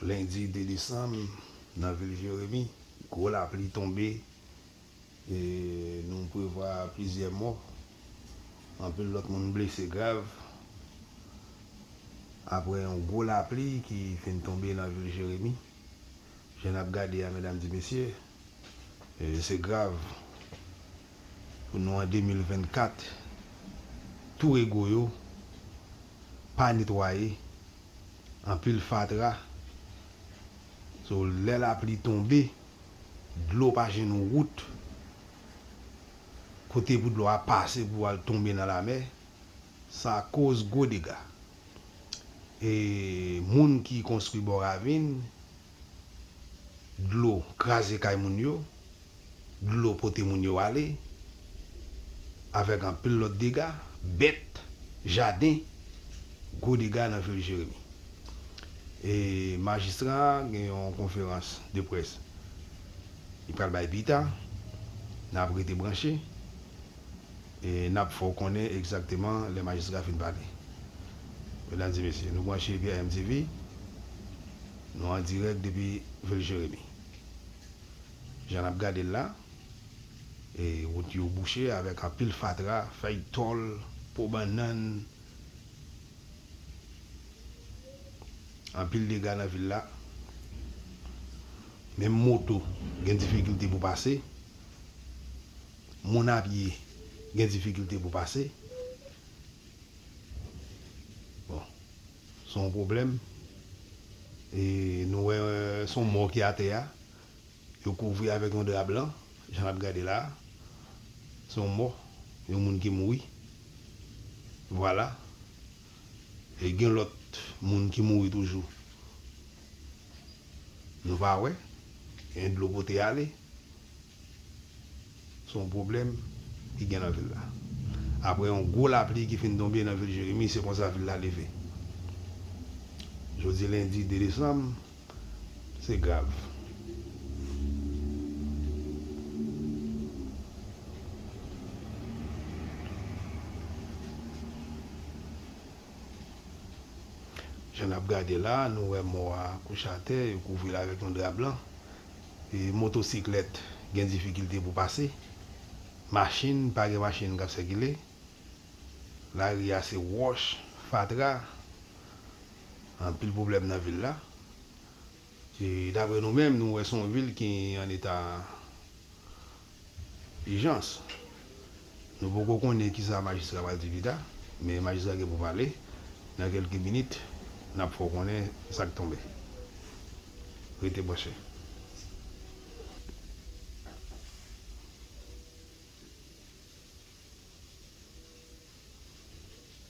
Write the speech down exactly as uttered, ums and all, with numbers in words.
Lendi de desanm, nan vil Jeremi, gwo lapli tonbe e nou prevwa plizyè mò. Anpil lòt moun blese grav apre yon gwo lapli ki fin tonbe nan vil Jeremi. Jan n ap gade a, medam di mesye, e, se grav pou nou an de mil vennkat. Tou rego yo pa netwaye, anpil fatra. So, lè lapli tonbe, dlo pa jwenn wout kote pou dlo a pase pou al tonbe nan lamè. Sa koz gwo dega. E moun ki konstwi bò ravin, dlo kraze kay moun yo, dlo pote moun yo ale, avèk anpil lòt dega, bèt, jaden, gwo dega nan vil Jeremi. E majistra a gen yon konferans de près li pral bay pita, n ap rete branche e n ap fè w konnen egzakteman lè majistra fin pale. Medam e mesye, nou branche P M T V, nou an dirèk depi vil Jeremi. Jan n ap gade l la, e wout yo bouche avèk anpil fatra, fèy tòl, po bannann, anpil dega nan vil la. Menm moto gen difikilte pou pase. Moun a pye gen difikilte pou pase. Bon, se yon pwoblèm. E nou wè, se yon mò ki atè a. Yo kouvri avèk yon dra blan, jan n ap gade la a. Se yon mò, yon moun ki mouri. Vwala. E gen lòt moun ki mouri toujou. Nou pa wè. Gen dlo pote ale. Se yon pwoblèm ki gen nan vil la. Apre yon gwo lapli ki fin tonbe nan vil Jeremi, se konsa vil la leve. Jodi lendi de desanm, se grav. Jan n ap gade la, nou wè mò a kouche atè, yo kouvri l avèk yon dra blan. E motosiklèt gen difikilte pou pase. Machin, pa gen machin k ap sikile. Lari a se wòch, fatra. Anpil pwoblèm nan vil la. E daprè nou menm, nou wè se yon vil ki an eta ijans. Nou poko konnen kisa majistra pral di pita, men majistra gen pou pale. Nan kèlke minit, n ap fè w konnen sa k tonbe. Rete branche.